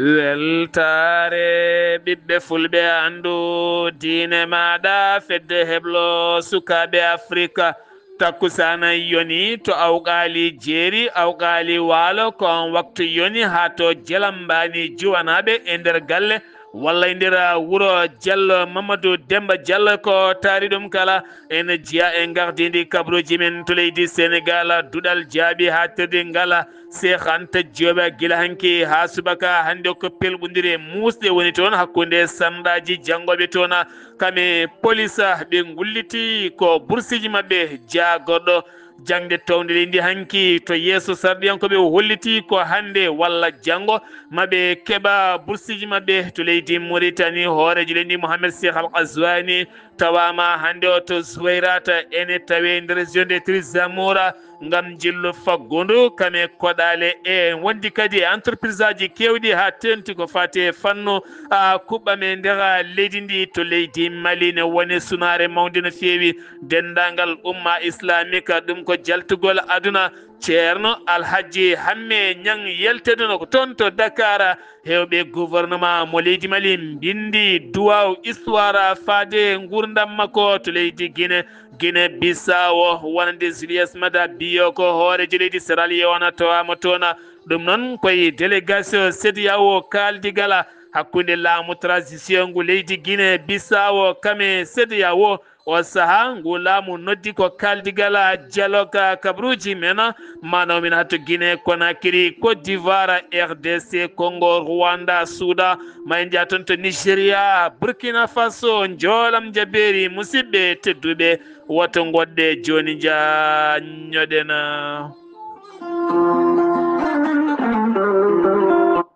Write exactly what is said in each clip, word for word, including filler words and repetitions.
Weltaare ɓiɓɓe fulɓe, anndu diine maaɗa, fedde heblo sukaaɓe Afrika. Takkusaana yoni to Awqaali Jeeri, Awqaali Waalo, ko on waktu yoni haa to Jelambaani Juwanaaɓe e nder galle walla e nder wuro Jallo Mamadou Demba Jallo ko taari ɗum kala. Ene jeyaa e ngardiindi kabaruuji men to leydi Senegal, duɗal jaaɓi haa tirdi ngala. Cheikh Anta Diop gila hanki haa subaka hannde ko pelɓondire muusɗe woni toon hakkunde sanɗaaji janngooɓe toon. Kame polis ɓe ngulliti ko bursiiji maɓɓe jaagorɗo jaŋde townde leydi hanki to yeeso sarɗiyankooɓe holliti ko hannde walla janngo maɓe keɓa bursiiji maɓɓe to leydi Mauritanie. Hooreejo leydi Mohamed Cheikh Al Ghazouani tawaama hannde o to Zuwayrata ene tawe nder région de Trizamora ngam njillu faggundu kame koɗaale e wondi kadi e entreprise aji keewɗi haa teenti ko fati e fannu a kuɓɓam e nder leydi ndi to leydi Mali ne woni sunaare mawnde no feewi denndaangal umma islamika ɗum ko jaltugol aduna. Ceerno Alhaji Hamme Ñang yelteduno ko toon to Dakar. Heewɓe gouvernement mo leydi Mali mbindi duwaaw histoire faade ngurdam makko to leydi Guinée. Guinée Bissau wonande Julius Maada Bio ko hooreejo leydi Sierra Leone tawaama toon. Ɗum noon koye délégation CEDEAO kaaldi gala hakkunde laamu transition ngu leydi Guinée Bissau kame CEDEAO. O sahaa ngu laamu noddi ko kaaldigal dialogue kabaruuji men manoomin hatto Guinée Conakry, Côte d'Ivoire, R D C Congo, Rwanda, Soudan, ma en njaa toon to Nigeria, Burkina Faso, Njoolam Jabeeri. Musidɓe tedduɓe, woto ngoɗɗe jooni njaa ñoɗen.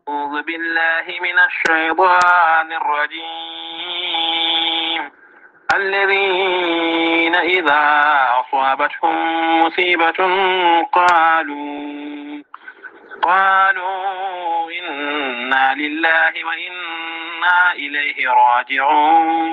أعوذ بالله من الشيطان الرجيم. الذين إذا أصابتهم مصيبة قالوا قالوا إنا لله وإنا إليه راجعون.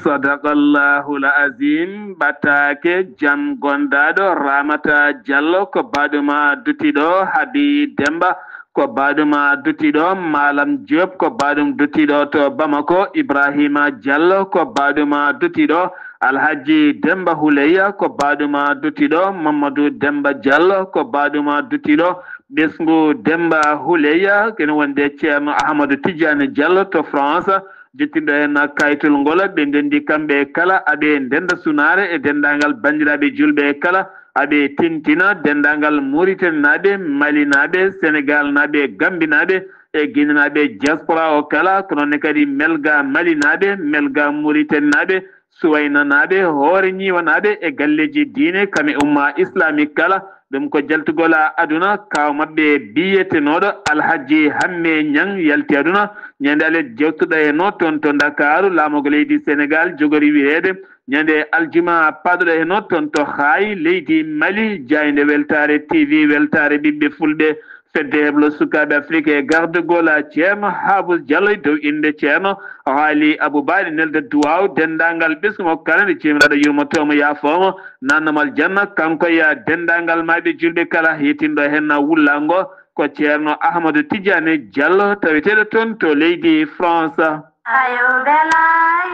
Sadaqallahul Azim. Ɓataake jam gondaaɗo Ramata Diallo ko baɗuma dutiɗo Habi Demba. Ko baɗuma dutiɗo Malam Diop, ko baɗum dutiɗo to Bamako Ibrahima Diallo, ko baɗuma dutiɗo Alhaji Demba Huleya, ko baɗuma dutiɗo Mamadou Demba Diallo, ko baɗuma dutiɗo ɓesngu Demba Huleya, kene wonde Ceerno Ahmadou Tidiane Diallo to France. Jottinɗo heen kayitol ngol, ɓe ndenndi kamɓe kala, aɓe ndennda sunaare e denndaangal banndiraaɓe juulɓe kala, aɓe tintina denndaangal Muritaninaaɓe, Malinaaɓe, Senegaalnaaɓe, Gambinaaɓe e Ginenaaɓe diaspora o kala, ko noon ne kadi Melga Malinaaɓe, Melga Muritaninaaɓe, Suwaynanaaɓe, Hoore Ñiiwanaaɓe e galleeji diine, kam e umma islamique kala. Ɗum ko jaltugol aduna, kaaw maɓɓe biyetenooɗo Alhaji Hamme Ñang yalti aduna ñande alet jewtuɗo e no toon to Ndakaaru, laamorgo leydi Senegaal jogori wiyeede ñande aljuma paɗuɗo e no toon to Haay, leydi Mali. Jaaynde weltaare T V, weltaare ɓiɓɓe fulɓe, fedde heblo sukaaɓe Afrik e gardugol Ceerno Haabus Diallo e dow innde Ceerno Haali Abou Baali nelda duwaaw denndaangal ɓesngu makko kala nde jeymiraaɗo yurmotoomo yaafoomo. Nannamal janna kanko e denndaangal maaɓe juulɓe kala, yetinɗo heen wullaango ko Ceerno Ahmadu Tijjaani Jallo, taweteeɗo toon to leydi France. Ayo bela,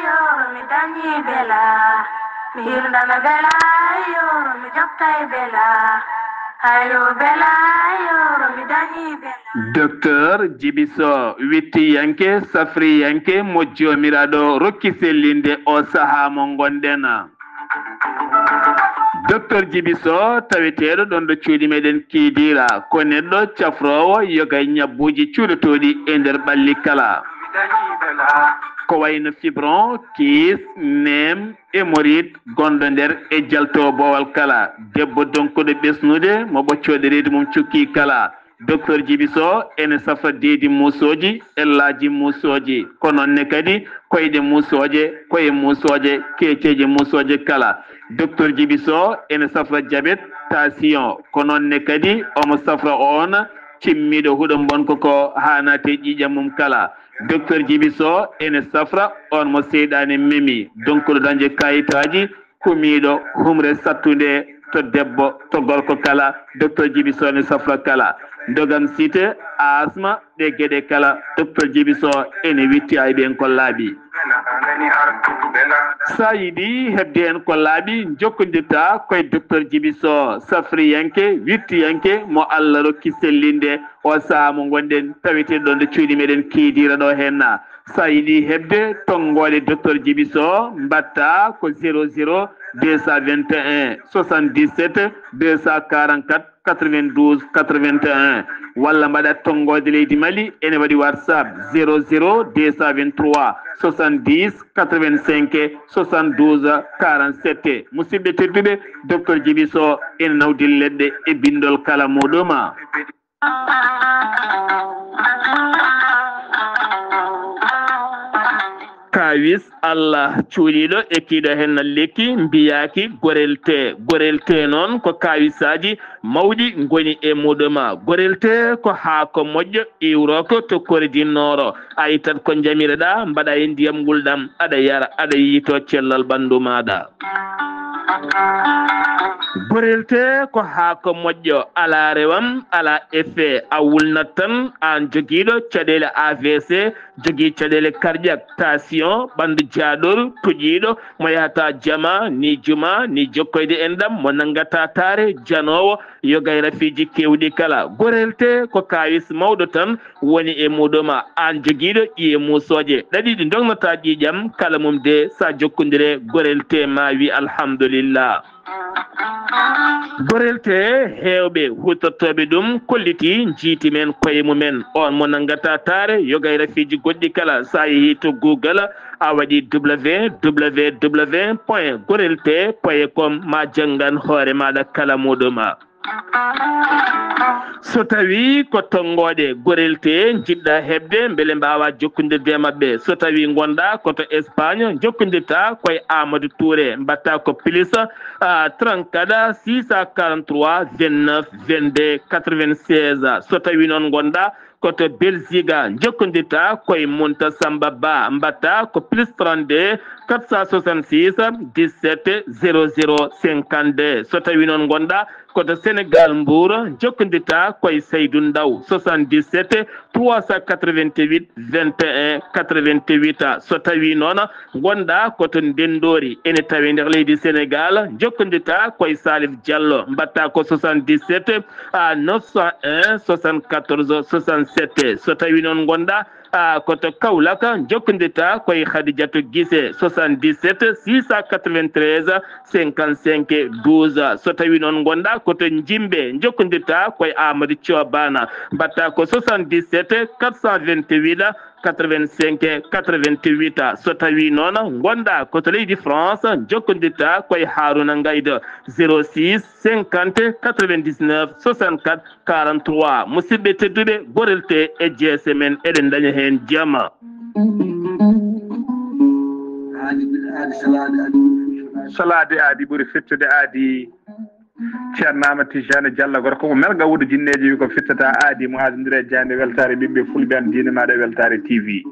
yoro mi dañi bela, mi hirndana bela, yoro mi jokkay bela. Ayo bela, yoro mi dañi bela. Docteur Djiby Sow, wittiyanke, safriyanke mo Joomiraaɗo rokki sellinde o sahaa mo ngonɗen. Docteur Djiby Sow, taweteeɗo ɗon ɗo cuuɗi meɗen Kiidiira, ko neɗɗo cafroowo yoga e ñabbuuji cuuɗotooɗi e nder ɓalli kala. Ko wayno fibron, kiis, neem, hémorroïde, gonɗo nder e jalto boowal kala. Debbo donkuɗo ɓesnude, mo ɓoccooɗe reedu mum cukki kala. Docteur Djiby Sow ene safra deedi muusooji, ellaaji muusooji, ko noon ne kadi koyɗe muusooje, koye muusooje, keeceeje muusooje kala. Docteur Djiby Sow ene safra jabet, tension, ko noon ne kadi omo safra oon cimmiiɗo huɗo mbonko ko haa naati e ƴiiƴam mum kala. Docteur Djiby Sow ene safra oon mo seyɗaane memi, donkuɗo dañde kayitaaji, kumiiɗo humre sattunde, To debbo, to gorko kala, Docteur Djiby Sow ne safra kala. Dogam site, asma, ɗe geɗe kala, Docteur Djiby Sow ene witti ay ɓen ko laaɓi. Sa yiɗi heɓde heen ko laaɓi, jokkondirta koye Docteur Djiby Sow, safriyanke, wittiyanke mo Allah rokki sellinde. O sahaa mo ngonɗen, taweteɗo ɗo nde cuuɗi meɗen keedira ɗo henna. Sa yiɗi heɓde tonngoode Docteur Djiby Sow, mbatta ko zéro zéro deux cent vingt et un soixante-dix-sept deux cent quarante-quatre quatre-vingt-douze quatre-vingt-un, walla mbaɗa tonngoode leydi Mali, ene waɗi WhatsApp zéro zéro deux cent vingt-trois soixante-dix quatre-vingt-cinq soixante-douze quarante-sept. Musidɓe tedduɓe, Docteur Djiby Sow ene nawdii leɗɗe e binndol kala muɗum. Kaawis Allah cuuɗiiɗo e kiiɗo heen na lekki mbiyaaki gorelte. Gorelte noon ko kaawisaaji mawɗi ngoni e muɗum. Gorelte ko haako moƴƴo iwrooko to Kore du Nord. A ittat ko njamireɗaa, mbaɗa e ndiyam ngulɗam, aɗa yara, aɗa yiytoo cellal ɓanndu maaɗa. Gorelte ko haako moƴƴo, alaa rewam, alaa effet, a wulnat tan, aan jogiiɗo caɗeele A V C, jogii caɗeele cardiaque, tension, ɓanndu jaaɗoru, toƴiiɗo, mo yahata jama, ni juma, ni jokkoyde enɗam, mo nanngata taare, janoowo, yoga e rafiiji keewɗi kala. Gorelte ko kaawis mawɗo tan woni e muɗum. Aan jogiiɗo ƴiye muusooje, ɗaɗi ɗi ndognataa ƴiiƴam, kala mum de, sa jokkondire gorelte ma wi alhamdulillah. Gorelte, heewɓe huutortooɓe ɗum kollitii njiiti men koye mumen. On mo nanngata taare, yoga e rafiiji goɗɗi kala, sa yehii to Google, a waɗi W W W point gorelte point com, ma janngan hoore maaɗa kala muɗum. So tawii ko tonngoode gorelte njiɗɗa heɓde, mbele mbaawa jokkondirde e maɓɓe. So tawii ngonɗaa ko to Espagne, jokkondirta koye Amadou Touré, mbaɗta ko plus, ah, trente-quatre six cent quarante-trois vingt-neuf vingt-deux quatre-vingt-seize. So tawii noon ngonɗaa ko to Belgique, jokkondirta koye Munta Samba Ba, mbaɗta ko plus trente-deux quatre cent soixante-six dix-sept zéro zéro cinquante-deux. So tawii noon ngonɗaa ko to Sénégal, Mbour, jokkondirta koye Saydou Ndaw, soixante-dix-sept trois cent quatre-vingt-huit vingt et un quatre-vingt-huit. So tawii noon ngonɗaa ko to Ndenndoori, ene tawee nder leydi Sénégal, jokkondirta koye Salif Diallo, mbaɗta ko soixante-dix-sept à neuf cent un soixante-quatorze soixante-sept. So tawii noon ngonɗaa, ah, ko to Kaolack, jokkondirta koye Khadidiatou Guissé, soixante-dix-sept six cent quatre-vingt-treize cinquante-cinq douze. So tawii noon ngonɗaa ko to Jimbe, jokkondirta koye Amadou Thio Bana, mbaɗta ko soixante-dix-sept quatre cent vingt-huit quatre-vingt-cinq quatre-vingt-huit. So tawii noon ngonɗaa ko to leydi France, jokkondirta koye Harouna Ngaydo, zéro six cinquante quatre-vingt-dix-neuf soixante-quatre quarante-trois. Musidɓe tedduɓe, gorelte e jeese men, eɗen ndaña heen jama. Salaade aadi ɓuri fettude aadi. Ceerno Amadou Tijani Diallo, gorko mo Melga Wuudu Jinneeji, wi ko fittata aadi mo aadondire e jaaynde weltaare ɓiɓɓe fulɓe, an diine maaɗa e weltaare T V.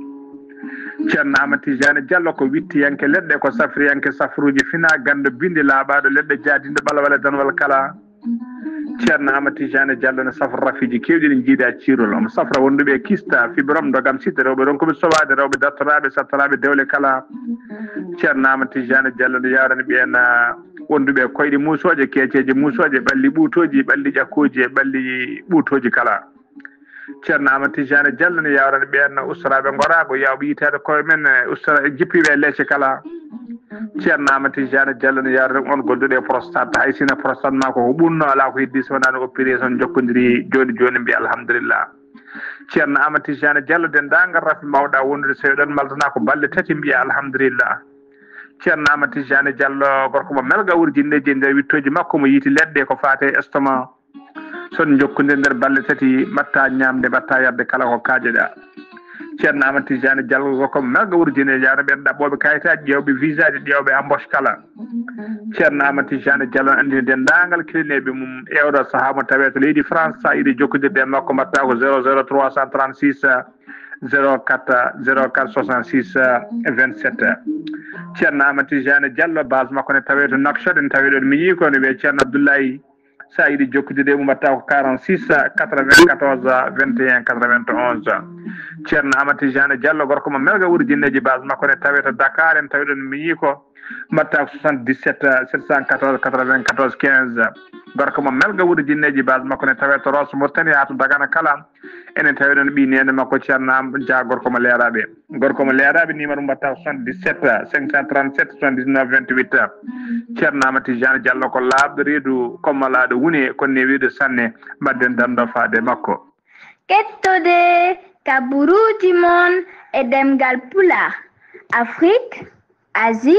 Ceerno Amadou Tijani Diallo ko wittiyanke leɗɗe, ko safriyanke safruuji fina, ganndo bindi laaɓaaɗo leɗɗe, jaadinɗo ɓalwale danwal kala. Ceerno Amadou Tijani Diallo ne safra rafiiji keewɗi ɗi njiida ciirol. Omo safra wonduɓe e kista, fibrome, ndogam site, rewɓe ronkuɓe sowaade, rewɓe dartoraaɓe, sattoraaɓe dewle kala. Ceerno Amadou Tijani Diallo ne yawrani ɓeen, ah, wonduɓe e koyɗe muusooje, keeceeje muusooje, ɓalli ɓuutooji, ɓalli ƴakkooji e ɓalli ɓuutooji kala. Ceerno Amadou Tijani Diallo ne yawrani ɓeen ustoraaɓe ngoraago, yawɓe yitaade koye men, eh, ustora-, jippiiɓe e leece kala. Ceerno Amadou Tijani Diallo ne yawrani on gonduɗo e prostate. Hay sina prostate ma ko ko ɓunno, alaa ko heddi so wonaa no opération jokkondiri jooni jooni, mbiya alhamdulillah. Ceerno Amadou Tijani Diallo, denndaangal rafi mawɗa wondude so eɗon maldana ko balɗe tati, mbiya alhamdulillah. Ceerno Amadou Tijani Diallo, gorko mo Melga Wuudu Jinneeji, e nder wittooji makko mo yiiti leɗɗe ko faate e estomac. Son jokkondir nder balɗe tati, mbatta ñaamde, mbatta yarde kala ko kaajeɗa. Ceerno Amadou Tijani Diallo, gorko mo Melga Wuudu Jinneeji, yawna ɓeen ɗaɓɓooɓe kayitaaji, ƴeewɓe visaaji, ƴeewɓe embauche kala. Ceerno Amadou Tijani Diallo ne anndini denndaangal kilineeɓe mum e oɗo sahaa mo tawee to leydi France, sa yiɗi jokkondirde e makko, mbatta ko zéro zéro trois cent trente-six Zéro quatre, zéro quatre soixante-six, euh, vingt-sept. Ceerno Amadou Tidiane Diallo, base makko ne tawee to Nouakchott, en tawii ɗon miñii ko no wiyee Ceerno Abdoulaye. So a yiɗi jokkude e mum, mbaɗtaa ko quarante-six, quatre-vingt-quatorze, vingt et un, quatre-vingt-onze. Ceerno Amadou Tidiane Diallo, gorko mo Melga, wuro Jinneeji, base makko ne tawee to Dakar, en tawii ɗon miñii ko, mbaɗtaa ko soixante-dix-sept, sept cent quatorze, quatre-vingt-quatorze, quinze. Gorko mo Melga, wuro Jinneeji, base makko ne tawee to Rosso Mauritanie, haa to Dagana kala. Enen tawi ɗon ɓii neene makko Ceerno Am Dia, gorko mo Leeraaɓe. Gorko mo Leeraaɓe, numéro mbaɗtaa soixante-dix-sept, cinq cent trente-sept, soixante-dix-neuf, vingt-huit. Ceerno Amadou Tidiane Diallo ko laaɓɗo reedu, kommalaaɗo wune, ko newiiɗo sanne. Mbaɗden dando faade makko. Kettode kaburuuji mon e ɗemngal Pulaar, Afrik, Asie,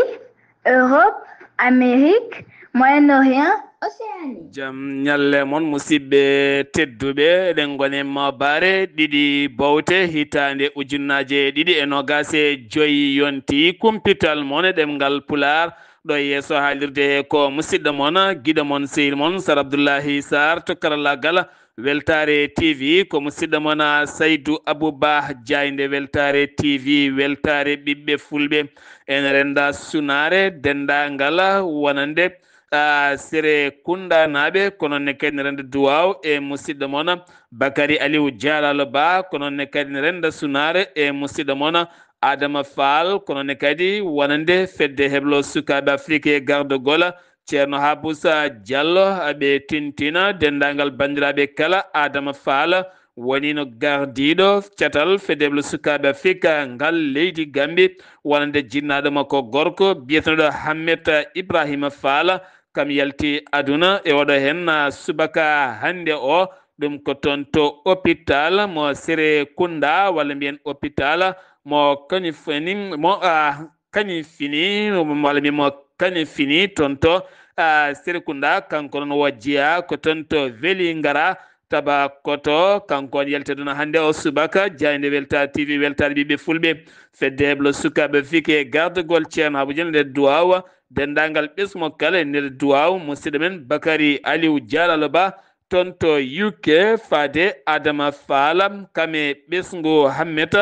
Europe, Amérique, Moyen-Orient, Océanie. Jam ñalle mon, musidɓe tedduɓe. Eɗen ngoni e moobaare ɗiɗi bowte hitaande ujunnaaje ɗiɗi e noogaas e joy, yonti kumpital mon e ɗemngal Pulaar. Ɗo yeeso haalirde he ko musidɗo mon, giɗo mon, sehil mon, Sar Abdullahi Sarr to karallaagal Weltaare T V, ko musidɗo mon, ah, Saydu Abou Ba, jaaynde Weltaare T V, weltaare ɓiɓɓe fulɓe. En rennda sunaare denndaangal wonande, ah, Sere Kunda naaɓe, ko noon ne kadi ne rennda duwaaw e musidɗo mon Bakary Aliou Dialalo Ba, ko noon ne kadi ne rennda sunaare e musidɗo mon Adama Fall, ko noon ne kadi wonande fedde heblo sukaaɓe Afrik e gardagol Ceerno Habusa Diallo, aɓe tintina denndaangal banndiraaɓe kala. Adama Fall woniino gardiiɗo catal fedde heblo sukaaɓe Afrik ngal leydi Gambi, wonande jinnaaɗo makko gorko biyeteeɗo Hammet Ibrahima Fall, kam yalti aduna e oɗo heen subaka hannde o. Ɗum ko toon to hôpital mo Sere Kunda, walla mbiyen hôpital mo Kanifani, mo, ah, Kanifini, walla mbiyen mo Kanifini, toon to, ah, Sere Kunda. Kanko noon o jeyaa ko toon to Vélingara, Tabakoto. Kanko on yalti aduna hannde o subaka, jaaynde Weltaare T V, weltaare ɓiɓɓe fulɓe. Fedde heblo sukaaɓe Afrik e gardagol Ceerno Habu Dieng nder duwaawa, denndaangal ɓesngu mo kala e nder duwaaw, musidɗo men Bakary Aliou Dialalo Ba, toon to U K, faade Adama Fall, kam e ɓesngu Hammet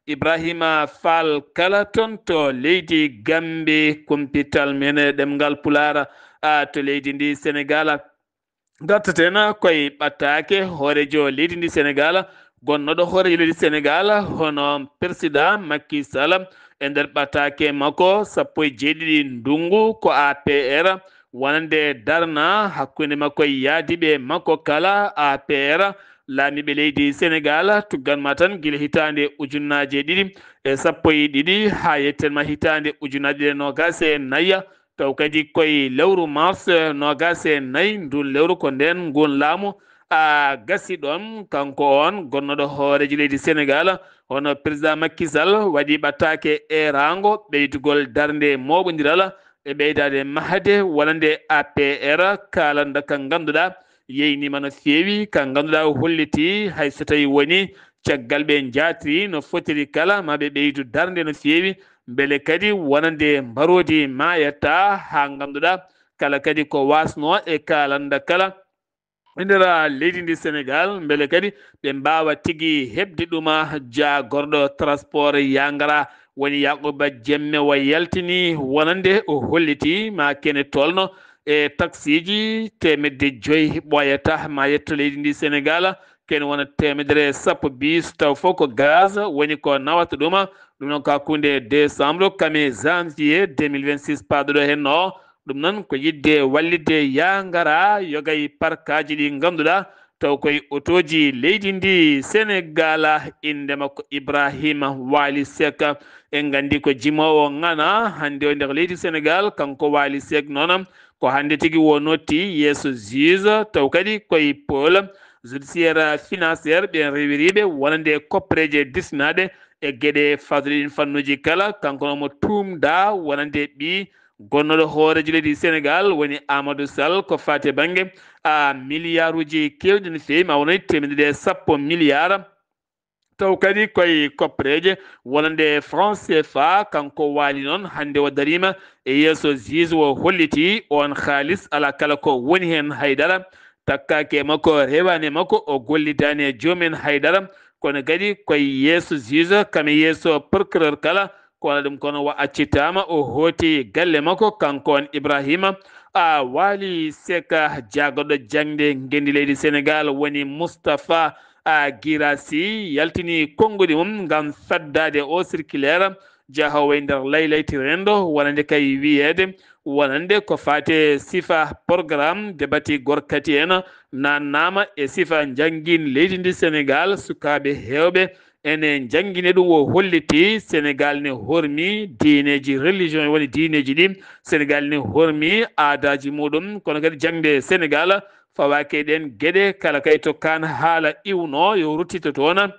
Ibrahima Fall kala toon to leydi Gambi, kumpital men e ɗemngal Pulaar, a, to leydi ndi Senegaal. Ngartaten koye ɓattaake hooreejo leydi ndi Senegaal, gonnooɗo hooreejo leydi Senegaal, hono Persidaa Makki Sal, e nder ɓattaake makko sappo e jeeɗiɗi ndunngu ko A P R, wonande darna hakkunde makko e yaadiiɓe makko kala A P R. Laamiiɓe leydi Senegaal tuggan ma tan gila hitaande ujunnaaje ɗiɗi e sappo e ɗiɗi haa yetten ma hitaande ujunnaaje ɗiɗi e noogaas e nayi, taw kadi koye lewru mars noogaas e nayi, ndun lewru ko ndeen ngun laamu a gasi ɗon. Kanko on gonnooɗo hooreejo leydi Senegaal, hono Président Macky Sall, waɗi ɓattaake eeraango ɓeydugol darnde mooɓondiral e ɓeydaade mahde wonande A P R, kaalanda ka ngannduɗaa yeeyniima no feewi, ka ngannduɗaa holliti hay so tawii woni caggal ɓe njaatiri no fotiri kala, ma ɓe ɓeydu darnde no feewi, mbele kadi wonande mbaroodi maayata haa ngannduɗaa kala kadi ko waasnoo e kaalanda kala e nder leydi ndi Senegaal, mbele kadi ɓe mbaawa tigi heɓde ɗuma. Jaagorɗo transport Yangara woni Yakuba Jemme wa yaltini wonande o holliti ma kene tolno e taksiiji teemedde joyi ɓooyata ma yetto leydi ndi Senegaal, kene wona teemedere sappo bis, taw fof ko gaz woni ko nawata ɗuma. Ɗum noon ko hakkunde décembre kam e janvier deux mille vingt-six paaɗo ɗo henno. Ɗum noon ko yiɗde wallitde Yangara yoga e parkaaji ɗi ngannduɗaa taw koye otooji leydi ndi Senegaal, innde makko Ibrahima Waly Seck. En nganndi ko jimoowo ŋana hannde o nder leydi Senegaal. Kanko Waly Seck noon ko hannde tigi o notti yeeso juge, taw kadi koye pôle judiciaire financière ɓen rewiriiɓe wonande koppereeje disnaaɗe e geɗe fawtuɗe ɗin fannuuji kala. Kanko noon mo tuumdaa wonande ɓii gonnooɗo hooreejo leydi Senegaal woni Amadou Sall ko faati e bannge a miliyaaruuji keewɗi no feewi, ma wonani teemedde ɗe sappo miliyaar. Taw kadi koye koppereeje wonande franc C F A, kanko Waly noon hannde o dariima e yeeso juge, o holliti on haalis alaa kala ko woni heen haydara, takkaaki e makko, rewaani e makko, o gollidaani e joomum en haydara. kono kadi koye yeeso juge, kam e yeeso procureur kala. Ko wano ɗum kono o accitaama, o hooti galle makko, kanko on Ibrahima a Waali Seka, jaagoɗo jaŋde ngenndi leydi Senegaal, woni Moustapha a Guirassy, yaltini konnguɗi mum ngam faddaade o circulaire jahoowo e nder laylayti renndo, wonande kay wiyeede, wonande ko faati e sifa programme de bati gorkati en, naannaama e sifa njanngin leydi ndi Senegaal, sukaaɓe heewɓe ene njanngine ɗum. O holliti Senegaal ne hormi diineeji, religion, woni diineeji ɗi. Senegaal ne hormi aadaaji muɗum, kono kadi jaŋde Senegaal fawaaki e ɗeen geɗe, kala kay to kaan haala iwno, yo ruttito toon.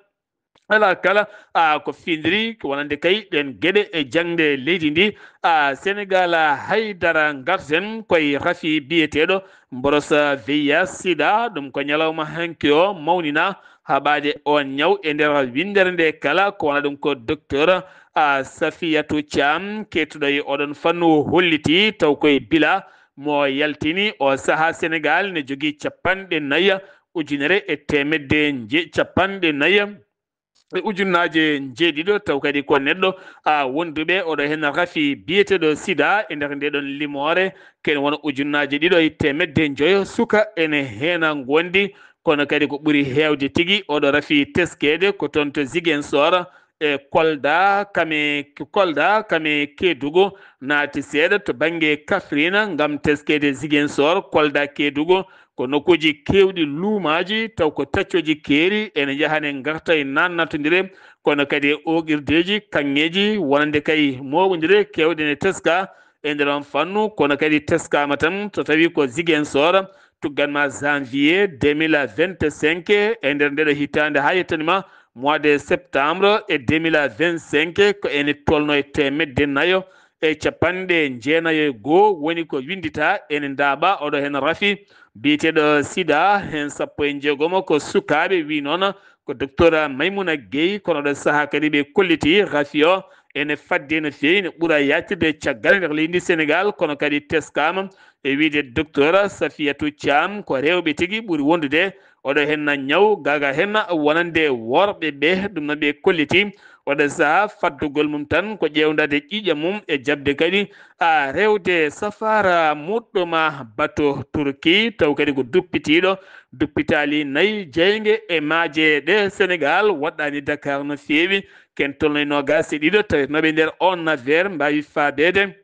Alaa kala, a, ko findiri, ko wonande kay ɗeen geɗe e jaŋde leydi ndi, a, Senegaal, a, hay dara. Ngarten koye rafi biyeteeɗo mboros V I H sida, ɗum ko ñalawma hanki o mawnina haɓaade on ñaw e nder winndere nde kala. Ko wona ɗum ko docteur, a, Safiyatu Thiam, keettuɗo e oɗon fannu, o holliti taw koye bila mo yaltini o saha Senegaal ne jogii capanɗe nayi ujunere e teemedde nje-, capanɗe nayi e ujunnaaje njeeɗiɗo, taw kadi ko neɗɗo, a, wonduɓe oɗo heen rafi biyeteeɗo sida e nder nde ɗon limoore, ken wona ujunnaaje ɗiɗo e teemedde njoyo suka ene heena ngondi, kono kadi ko ɓuri heewde tigi oɗo rafi teskeede ko toon to Ziguinchor e Kolda, kame, Kolda, kame Kédougou, naati seeɗa to bannge Kaffrine ngam teskeede Ziguinchor, Kolda, Kédougou, ko nokkuuji keewɗi luumaaji, taw ko taccooji keeri ene njaha ne ngarta e naatnatondire, kono kadi e ooqirdeeji, kaŋŋeeji, wonande kay mooɓondire keewɗe ne teska e nder on fannu, kono kadi teskaama tan so tawi ko Ziguinchor, tugganma janvier deux mille vingt-cinq, e nder ndeɗo hitaande haa yettanima mois de septembre e deux mille vingt-cinq, ko ene tolno e teemedde nayo e capanɗe jeenayo e goo woni ko winndita ene ndaaɓa oɗo heen rafi biyeteeɗo sida, heen sappo e jeegomo ko sukaaɓe, wi noon ko docteur Maimouna Guèye, kono ɗo sahaa kadi ɓe kolliti rafi o ene fadde no feewi, ne ɓura yaatirde caggal nder leydi Senegaal, kono kadi teskaama e wiide docteur Safiyatou Thiam ko rewɓe tigi ɓuri wondude oɗo henna ñaw, gaga henna wonande worɓe ɓe, ɗum no ɓe kolliti. Oɗo saha faddugol mum tan ko ƴeewndade ƴiiƴam mum e jaɓde kadi a rewde safaara muɗɗuma bato Turki, taw kadi ko duppitiiɗo duppitaali nayi jeynge e maaje ɗe Senegaal, waɗɗaani Dakar no feewi. Ken tolno e noogaas e ɗiɗo tawetnooɓe nder on navire mbaawi faabeede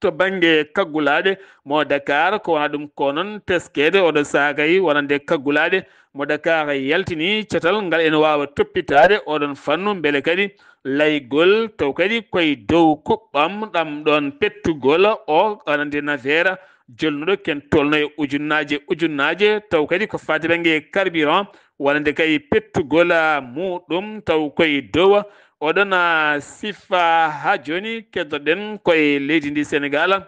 to bannge kaggulaaɗe mo Dakar, ko wona ɗum ko noon teskeede oɗo saagay wonande kaggulaaɗe mo Dakar yaltini catal ngal ene waawa toppitaade oɗon fannu, mbele kadi laygol taw kadi koye dow kuɓɓam ɗam ɗoon pettugol o wonande navire jolnuɗo ken tolno e ujunnaaje ujunnaaje, taw kadi ko faati bannge carburant wonande kay pettugol muɗum taw koye dow oɗon sifa. Haa jooni keddoɗen koye leydi ndi Senegaal.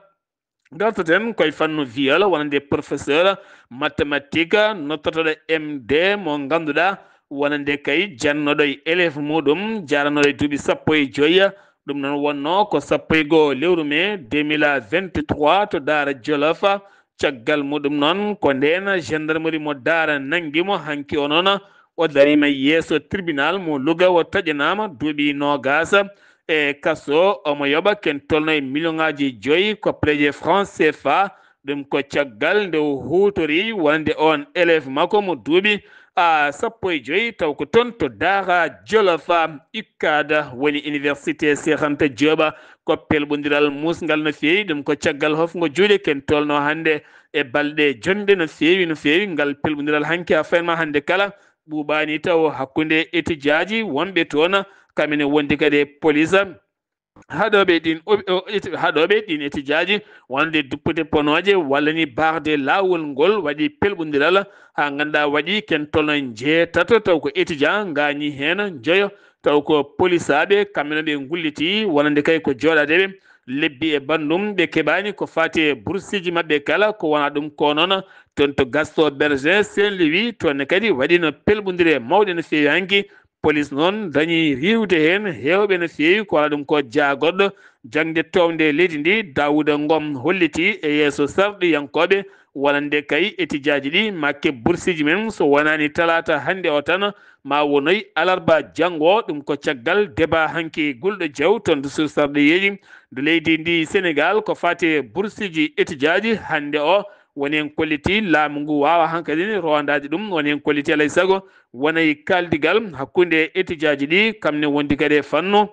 Ngartoten koye fannu viol, wonande professeur mathématique nottotoɗo M D mo ngannduɗaa wonande kay jannoɗo e élève muɗum, jaranoɗo e duuɓi sappo e joyi. Ɗum noon wonno ko sappo e goo lewru mai deux mille vingt-trois to Daara Jolof. Caggal muɗum noon ko ndeen gendarmerie mo Daara nanngi mo hanki o noon. O dariima yeeso tribunal mo Louga, o taƴanaama duuɓi noogaas e kaso. Omo yoɓa ken tolno e million ŋaaji joyi koppareeje franc C F A. Ɗum ko caggal nde o huutori wonande on élève makko mo duuɓi a sappo e joyi, taw ko toon to Daara Jolof, UCAD, woni Université Cheikh Anta Diop. Ko pelɓondiral muusngal no feewi. Ɗum ko caggal hofngo juuɗe ken tolno hannde e balɗe jonɗe no feewi, no feewi. Ngal pelɓondiral hanki haa faynma hannde kala ɓuuɓaani taw hakkunde etijaaji wonɓe toon, kam ene wondi kadi e police. Haɗooɓe ɗin o-, o-, eti-, haɗooɓe ɗin etijaaji wonde duppude ponooje walla ni barde laawol ngol waɗi pelɓondiral haa ngannduɗaa waɗi ken tolno jeetato taw ko etijaa ngaañi heen, njoyo taw ko polisaaɓe, kamɓe no ɓe ngulliti wonande kay ko jooɗaade ɓe lebbi e banndum, ɓe keɓaani ko faati e bursiiji maɓɓe kala, ko wona ɗum ko noon toon to Gaston Berger Saint-Louis, toon ne kadi waɗino pelɓondire mawɗe no feewi hanki. Police noon dañi riiwde heen heewɓe no feewi, ko wona ɗum ko jaagorɗo jaŋde townde leydi ndi, Daouda Ngom, holliti e yeeso sarɗiyankooɓe Wonande kay etijaaji ɗi makke bursiiji men, so wonaani talaata hannde o tan, ma wonoy alarba janngo. Ɗum ko caggal deba hanki gulɗo jaw toon to sursarɗe yeeƴi ndu leydi ndi Senegaal ko faati e bursiiji etijaaji hannde o. Woni en kolliti laamu ngu waawa hankadi ne rowandaade ɗum, woni en kolliti alay sago wonay kaaldigal hakkunde etijaaji ɗi, kam ne wondi kadi e fannu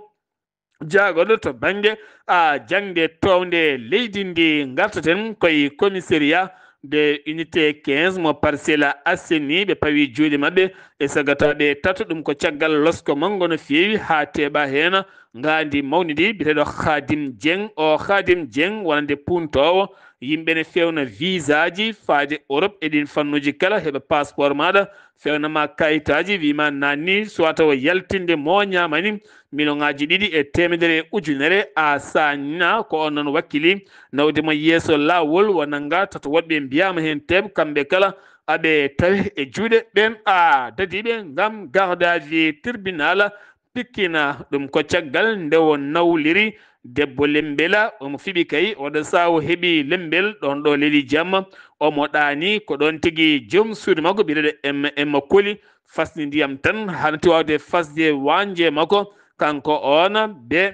jaagorɗo to bannge a jaŋde townde leydi ndi. Ngartaten koye commissariat de unité quinze mo Parcelles Assainies, ɓe pawi juuɗe maɓɓe e sagataaɓe tato. Ɗum ko caggal losko manngo no feewi haa teeɓa heen ngaandi mawndi ndi biyeteeɗo Khadim Dieng. O Khadim Dieng wonande puuntoowo yimɓe ne fewna visaaji faade Europe e ɗin fannuuji kala, heɓa passeport maaɗa, fewnama kayitaaji, wima nanni soit tawa yaltinde mo ñamani miliyoŋaaji ɗiɗi e teemedere ujunere a sañna. Ko on noon wakkili nawde mo yeeso laawol, wonanga tato woɗɓe mbiyama heen teeb kamɓe kala aɓe tawe e juuɗe ɓen a dadiɓe ngam garde à vue tribunal pikkina. Ɗum ko caggal nde o nawliri debbo Lembela, omo fiɓi kay, oɗo sawo heɓi Lembel ɗon ɗo leli jamma, omo ɗaani ko ɗon tigi joom suudu makko biyeteeɗo Emma, Emma Koli fasni ndiyam tan, hanati wawde fasde wanje makko. Kanko on be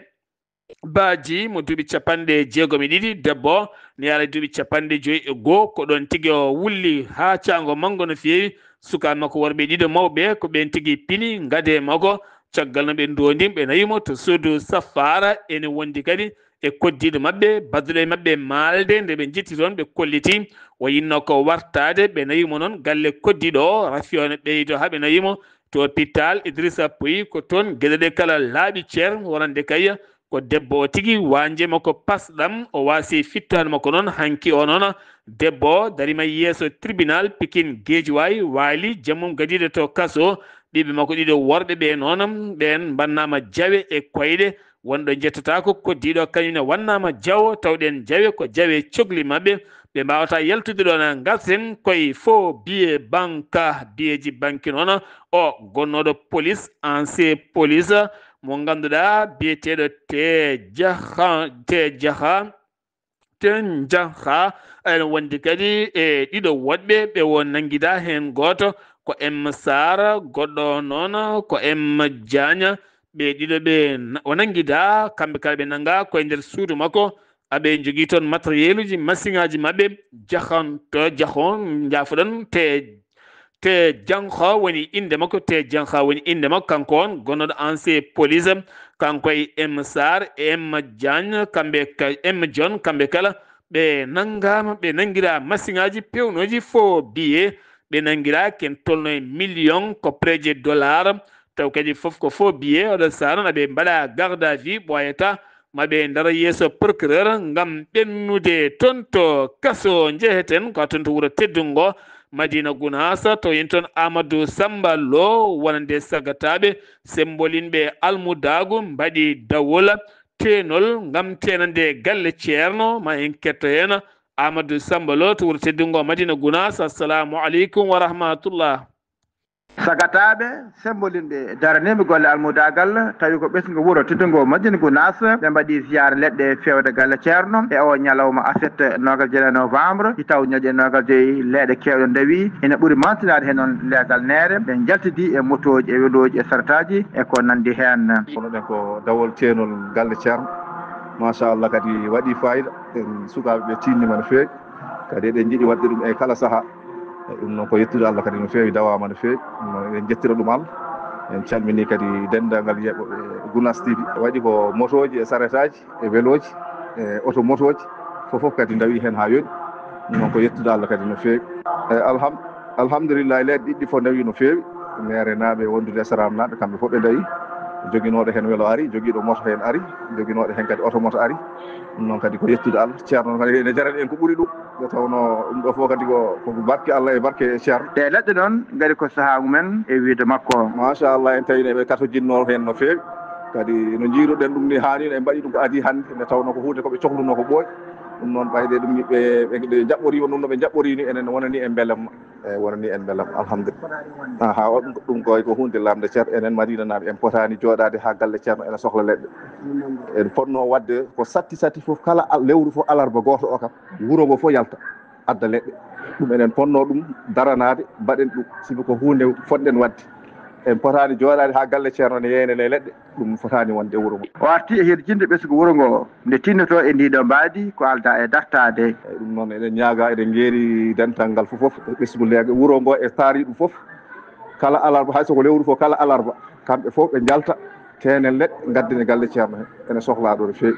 baaji mo duuɓi capanɗe jeegom e ɗiɗi, debbo ne yaara duuɓi capanɗe joyi e goo. Ko ɗon tigi o wulli haa caango manngo no feewi. Sukaaɓe makko worɓe ɗiɗo mawɓe ko ɓeen tigi pini ngade makko. Caggal no ɓe ndoondi, ɓe nawi mo to suudu safaara. Ene wondi kadi e koddiiɗo maɓɓe, badduɗo e maɓɓe maalde. Nde ɓe njetti toon, ɓe kolliti o yinno ko wartaade. Ɓe nawi mo noon galle koddiiɗo o, rafi o no ɓeydo haa ɓe nawi mo to hôpital Idrissa Pouye. Ko toon geɗe ɗe kala laaɓi ceer, wonande kay ko debbo o tigi, wanje makko pasɗam, o waasi fittaandu makko noon. Hanki o noon debbo o darima yeeso tribunal Pikine Guédiawaye, waali jammum gadiiɗo to kaso. Ɓiɓɓe makko ɗiɗo worɓe ɓe noon, ɓeen mbannaama jawe e koyɗe. Wonɗo njettata ko koddiiɗo, kañum ne wannaama jawo, tawɗen jawe ko jawe cogli maɓɓe. Ɓe mbaawata yaltude ɗoon. Ngarten koye faux billet banque, biyeeji banque noon. O gonnooɗo police, ancien police, mo ngannduɗaa biyeteeɗo Te Jaha, Te Jaha, Te Jaha, ene wondi kadi e ɗiɗo woɗɓe ɓe o nanngidaa heen gooto ko M Sarr, goɗɗo o noon ko M Diagne. Ɓe ɗiɗo ɓe na-, o nanngidaa, kamɓe kala ɓe nanngaa koye nder suudu makko. Aɓe njogii toon matériel uji, masiŋaaji maɓɓe, jahanto, jahon, njaafoɗon, te, te janho woni innde makko, te janha woni innde makko, kanko on gonnooɗo ancien police, kanko e M Sarr, M Diagne, kamɓe ka-, M John, kamɓe kala ɓe nanngaama, ɓe nanngiraa masiŋaaji peewnooji faux billet, ɓe nanngiraa ken tolno e million ko près de dollar, taw kadi fof ko faux billet. Oɗo saara no ɓe mbaɗa garde à vue, ɓooyata ma ɓe ndara yeeso procureur ngam ɓennude toon to kaso. Njeheten ko toon to wuro teddungo Madina Gunaas, to yen toon Amadou Samba Lo, wonande sagataaɓe sembolinɓe almudaagu mbaɗi dawol teenol ngam teenande galle ceerno. Ma en ketto heen Amadou Samba Lo to wuro teddungo Madina Gunaas. Assalamu aleykum wa rahmatullah. Sagataaɓe sembolinɓe daraniiɓe golle almudaagal, tawi ko ɓesngu wuro teddungo Madina Gunaas, ɓe mbaɗi ziyaara leɗɗe feewde galle ceerno e o ñalawma aset noogas jeeɗiɗi novembre, si taw ñaƴi e noogas joyi leeɗe keewɗe ndawi, ina ɓuri mantinaade heen noon leegal neere, ɓe njaltidi e motooji e welooji e sartaaji e ko nanndi heen. Kono ɗen ko dawol teenol galle ceerno, machallah, kadi waɗi fayida, en sukaaɓe ɓe tiinnima no feewi. Kadi eɗen njiɗi waɗde ɗum e kala sahaa. E ɗum noon ko yettude Allah kadi no feewi, dawaama no feewi. Ɗum noon eɗen njettira ɗum Allah. En calminii kadi denndaangal yeeɓooɓe Gunaas T V. Waɗi ko motooji e saretaaji e welooji e oto motooji, fof fof kadi ndawi heen haa yooɗi. Ɗum noon ko yettude Allah kadi no feewi. E alham-, alhamdulillahi, leeɗe ɗiɗi fof ndawi no feewi. Meere naaɓe wondude e Saraam naaɓe, kamɓe fof ɓe ndawi. Joginooɗo heen welo ari, jogiiɗo moto heen ari, joginooɗo heen kadi oto moto ari. Ɗum noon kadi ko yettude Allah. Ceerno noon kadi ene jarani en ko ɓuri ɗum. Nde tawnoo ɗum ɗo fof kadi ko, ko barke Allah e barke Ceerno. Ɗe leɗɗe noon ngari ko sahaa mumen e wiyde makko. Machallah, en tawi eɓe katojinno heen no feewi. Kadi no njiiruɗen ɗum ni haani, en mbaɗi ɗum ko adii hannde, nde tawnoo ko huunde ko ɓe cohlunoo ko ɓooyi. Ɗum noon ɓayde ɗum ni ɓe, ɓe, ɓe njaɓɓoriima ɗum no ɓe njaɓɓorii ni, enen wonani en mbelamma. Eeyi, wonani en mbelamma, alhamdulillah. Aha, o ɗum, ɗum koy ko huunde lamnde ceer, enen Madinanaaɓe, en potaani jooɗaade haa galle ceerno, ene sohla leɗɗe. En potnoo waɗde ko satti satti fof, kala al-, lewru fof, alarba gooto o kam, wuro ngo fof yalta, adda leɗɗe. Ɗum eɗen ponnoo ɗum daranaade, mbaɗen ɗum, sibu ko huunde fotɗen waɗde. En potaani jooɗaade haa galle ceerno ne yeeynanee leɗɗe, ɗum fotaani wonde e wuro ngo. O artii e hirjinde ɓesngu wuro ngo, nde tinnotoo e ndii ɗoo mbaadi ko aldaa e dartaade. Eey, ɗum noon eɗen ñaagaa, eɗen njeeri dental ngal fof fof, e ɓesngu leeño wuro ngo e taariiɗum fof. Kala alarba, hay so ko lewru fof, kala alarba, kamɓe fof ɓe njalta, teenen leɗɗe, ngadden e galle ceerno he, ene sohlaa ɗo no feewi.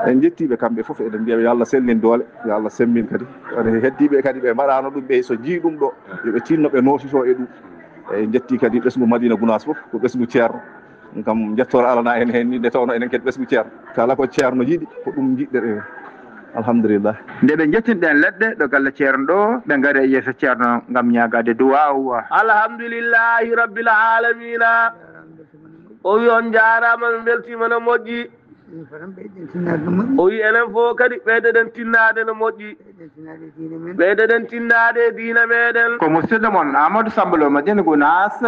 En njettii ɓe kamɓe fof, eɗen mbiya yo Allah sellin doole, yo Allah semmbin kadi. Ene heddiiɓe kadi ɓe mbaɗaano ɗum, ɓe so njii ɗum ɗo, yo ɓe tinno ɓe nootitoo e ɗum. En njettii kadi ɓesngu Madina Gunaas fof, ko ɓesngu ceerno. Ɗum kam, njettoor alana en heen ni, nde tawnoo enen kadi ɓesngu ceerno. Kala ko ceerno yiɗi, ko ɗum njiɗɗen en. Alhamdulillah. Nde ɓe njettin ɗeen leɗɗe ɗo galle ceerno ɗo, ɓe ngari e yeeso ceerno ngam ñaagaade duwaaw. Alhamdulillahi rabbil alamina. O wi on njaaraama, min mbeltiima no moƴƴi. O wi enen fof kadi ɓeydoɗen tinnaade no moƴƴi. Ɓeydoɗen tinnaade e diina meɗen. Ko musidɗo mon Amadou Samba Lo Madina Gunaas,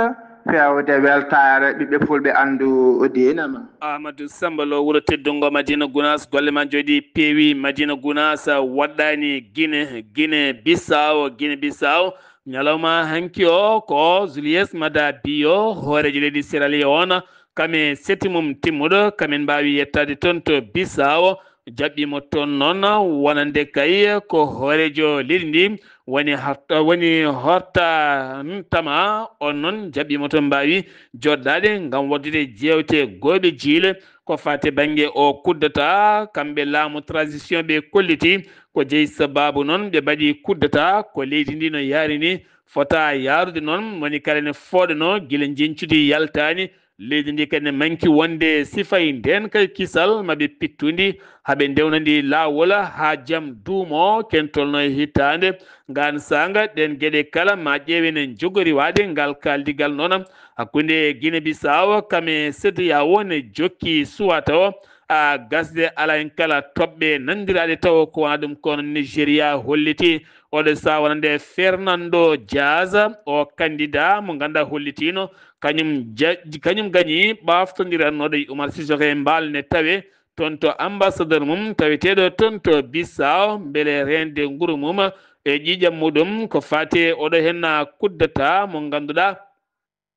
feewde weltaare ɓiɓɓe fulɓe anndu diina ma. Amadou Samba Lo, wuro teddungo Madina Gunaas, golle ma njooɗi peewi. Madina Gunaas waɗɗaani Gine, Gine Bissau, Gine Bissau. Ñalawma hanki o ko Julius Mada Bio, hooreejo leydi Sierra Leone, kam e seti mum timmuɗo, kamin mbaawi yettaade toon to Bissau. Jaɓɓiimo toon noon, wonande kay ko hooreejo leydi ndi, woni horta, woni horta tama, on noon jaɓɓiimo toon mbaawi joɗɗaade ngam waɗdude jeewte gooɓe jiile ko faati bannge o kuddata. Kamɓe laamu transition ɓe kolliti ko jeyi sabaabu noon ɓe mbaɗi kuddata ko leydi ndi no yaari ni, fota yaarude noon, woni kala ne fooɗano gila njeñcudi yaltaani. Leydi ndi kadi ne manki wonde sifay ndeen kay kisal maɓe pittundi, haɓe ndewnandi laawol haa jam duumo, ken tolno e hitaande. Ngaan saanga, ɗeen geɗe kala ma ƴeewe ne njogori waɗde ngal kaaldigal noon hakkunde Gine Bisaawo kam e C D A O ne jokki suwata o, a gasde alaa heen kala toɓɓe nanndiraaɗe tawo ko wona ɗum kono Nigeria holliti. Oɗo saha wonande Fernando Diaz, o candidat mo ngannduɗaa hollitiino kañum ja-, kañum gañi ɓaaftondirannoɗo e Umar Sissoco e Mbaalo ne tawe toon to ambassadeur mum taweteeɗo toon to Bissau, mbele reende nguru mum e ƴiiƴam muɗum ko faati e oɗo heen kuddata mo ngannduɗaa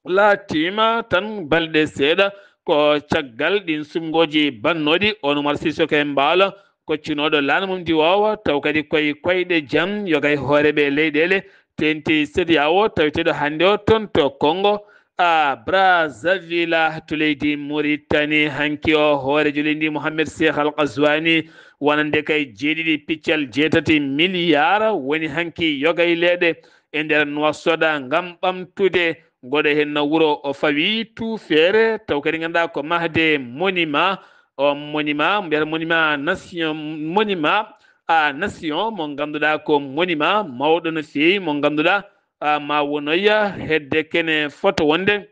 laatiima tan balɗe seeɗa ko caggal ɗiin suɓngooji bannooɗi on Umar Sissoco e Mbaalo koccinooɗo laana mum diwoowo, taw kadi koye koyɗe jam yoga e hooreeɓe leyɗeele teeŋti C D A O taweteeɗo hannde o toon to Congo, a Brazzaville to leydi Mauritanie. Hanki o hooreejo leydi Mohamed Cheikh Al Ghazouani wonande kay jeeɗiɗi piccal jeetati milliard woni hanki yoga e leyɗe e nder Nouakchott ngam ɓamtude ngoɗo heen wuro o fawi tuufeere taw kadi ngannduɗaa ko mahde monument, o monument mbiyata monument nation, monument à nation mo ngannduɗaa ko monument mawɗo no feewi mo ngannduɗaa, a, ma wonoya hedde kene fota wonde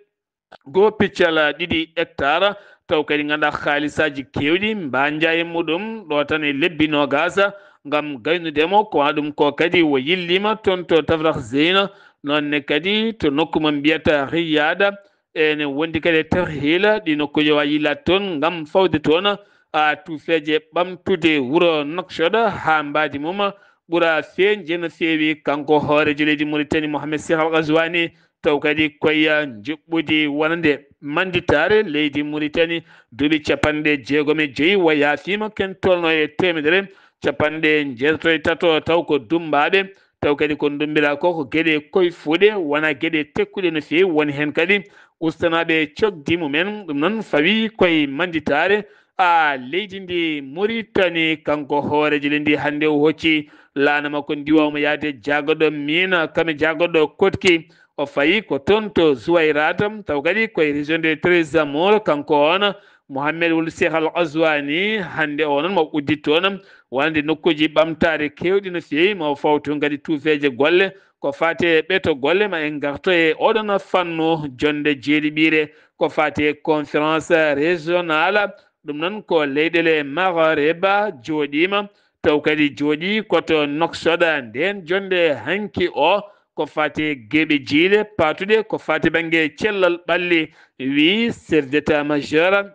goo piccal ɗiɗi hectare taw kadi ngannduɗaa haalisaaji keewɗi mbaanja e muɗum ɗo tan e lebbi noogaas ngam gaynude mo ko wona ɗum ko kadi o yilliima toon to Tafrakh Zeyna, noon ne kadi to nokku mo mbiyata Riyada, ene wondi kadi e Tarhila, ɗi nokkuuji o yillaade toon ngam fawde toon a tuufeeje ɓamtude wuro Nouakchott haa mbaadi mum ɓura feeñde no feewi. Kanko hooreejo leydi Mauritanie Mohamed Cheikh Al Ghazouani taw kadi koye njuɓɓudi wonande mannditaare leydi Mauritanie duuɓi capanɗe jeegom e joyi o yaafiima ken tolno e teemedere capanɗe jeetato e tato taw ko dummbaaɓe taw kadi ko ndummbiraa ko ko geɗe koye fuuɗe wona geɗe tekkuɗe no feewi woni heen kadi ustanaaɓe cogdi mumen ɗum noon fawi koye mannditaare a leydi ndi Mauritanie kanko hooreejo leydi ndi hannde o hocci laana makko ndiwa omo yaade jaagoɗo miina kame jaagoɗo koɗki o fayi ko toon to Zuwayrata taw kadi koye région de Trésor kanko on Mohamed Wul Cheikh Al Ghazouani hannde o noon mo udditto noon wonande nokkuuji ɓamtaare keewɗi no feewi mo fawtu kadi tuufeeje golle ko faati e ɓeto golle ma en ngarto e oɗon fannu jonde jeeɗiɓiire ko faati e conférence régionale ɗum noon ko leyɗeele Maghreb jooɗiima taw kadi jooɗii ko to Nouakchott ndeen jonnde hanki o ko faati e geɓe jiile paatuɗe ko faati bannge cellal ɓalli wii chef d'état major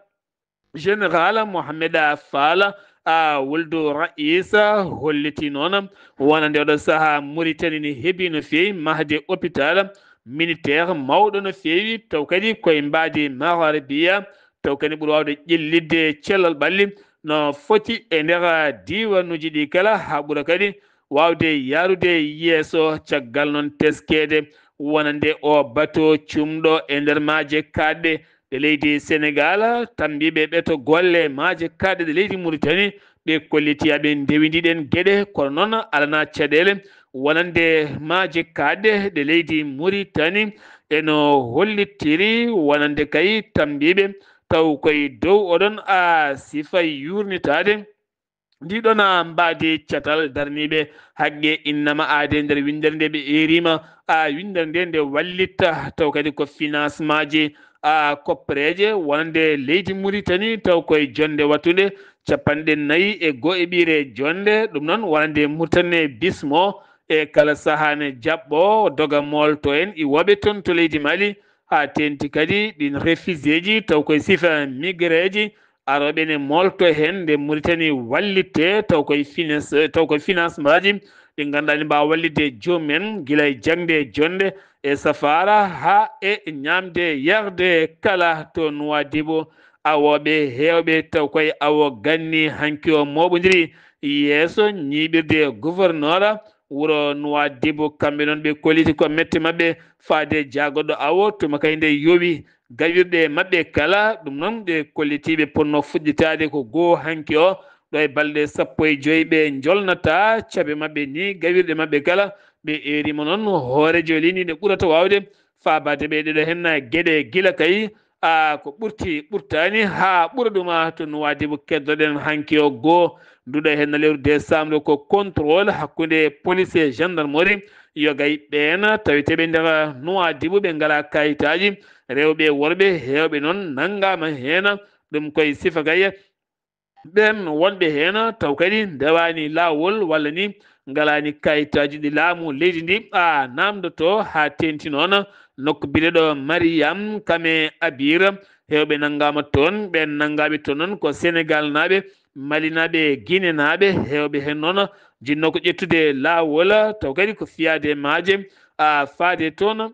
général Mohamed Fall a wuldu raisa holliti noon wonande oɗo saha Muritani ne heebi no feewi mahde hôpital militaire mawɗo no feewi, taw kadi koye mbaadi magharibiya, taw kadi ɓuri wawde ƴellitde cellal ɓalli no foti e nder diiwanuuji ɗi kala, haa ɓura kadi wawde yaarude yeeso. Caggal noon teskeede wonande o bato cumɗo e nder maaje kaaɗɗe ɗe leydi Senegal, tambiiɓe ɓe to golle maaje kaaɗɗe ɗe leydi Muritani, ɓe kolliti aɓe ndewindi ɗen geɗe, kono noon alana caɗeele wonande maaje kaaɗɗe ɗe leydi Muritani eno hollitiri wonande kay tambiiɓe taw koye dow oɗon a sifa yurnitaade. Ndi ɗon mbaadi catal darniiɓe haqqe innama aade nder winndere nde ɓe eerima a winndere nde nde wallitta taw kadi ko financement ji a koppereeje wonande leydi Muritani taw koye jonnde wattunde capanɗe nayi e goo e ɓiire jonnde. Ɗum noon wonande Muritani bismo e kala sahaa ne jaɓɓo doga moolto en iwooɓe toon to leydi Mali, haa teenti kadi ɗin réfugiéji taw koye sifa migréji arooɓe ne moolto heen nde Muritani wallitte taw koye finance taw koye financement ji ɗi ngannduɗaa ne mbaawa wallitde joomum en gila e jaŋde jonnde e safaara haa e ñaamde yarde kala to Nuwaadibu. Awooɓe heewɓe taw koye awo ganni hanki o mooɓondiri yeeso ñiiɓirde gouverneur wuro Nuwaadibu, kamɓe noon ɓe kolliti ko mette maɓɓe faade jaagoɗo awo tuma kay nde yowi gawirɗe maɓɓe kala. Ɗum noon ɓe kolliti ɓe ponno fuɗɗitaade ko goo hanki o ɗo e balɗe sappo e joy ɓe njolnata cabe maɓɓe ni gawirɗe maɓɓe kala. Ɓe eerima noon hoorejo leydi ne ɓurata waawde faabaade ɓe ɗeɗo henna geɗe gila kay a ko ɓurti ɓurtaani haa ɓura ɗuma to Nuwaadibu keddoɗen hanki o goo. Nduɗo henna lewru décembre ko contrôle hakkunde police e gendarmerie yogay ɓeen taweteeɓe nder Nuwaadibu ɓe ngala kayitaaji, rewɓe e worɓe heewɓe noon nanngaama heen. Ɗum koye sifa gay ɓeen wonɓe heen taw kadi ndewaani laawol walla ni ngalaani kayitaaji ɗi laamu leydi ndi a naamndoto haa teenti noon nokku biyeteeɗo Mariyam Kame Abir. Heewɓe nanngaama toon, ɓeen nanngaaɓe toon noon ko Senegal naaɓe, Mali naaɓe, Gine naaɓe. Heewɓe heen noon jinnoo ko ƴettude laawol taw kadi ko fiyaade maaje a faade toon